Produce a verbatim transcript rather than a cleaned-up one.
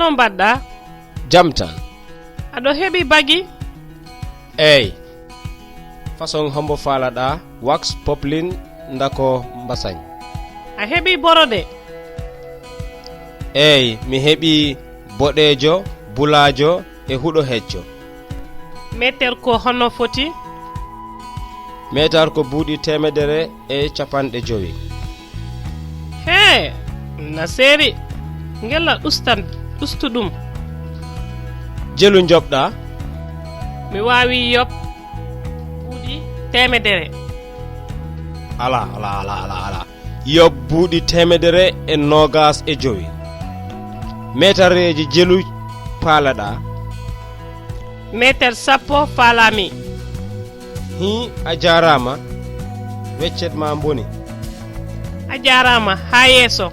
No mbaɗɗa? Jam tan. Aɗo heɓi bagi? Eey. Façon hombo faalaɗa wax poplin ndako mbasañ? A heɓi borode? Eey, mi heɓi boɗeejo, bulaajo e huɗo hejjo. Meeter ko hono foti? Meetar ko buuɗi teemedere e capanɗe jowi. Hee, na seeri. Ngella ustan, ustu ɗum. Jelu njoɓɗa? Mi waawi yoɓ buuɗi teemedere. Ala, ala, ala, ala, ala. Yoɓ buuɗi teemedere e noogas e jowi. Meetareeji jelu paalaɗa? Meeter sappo faalami. Hii, a jaaraama. Weccet ma mboni. A jaaraama, haa yeeso.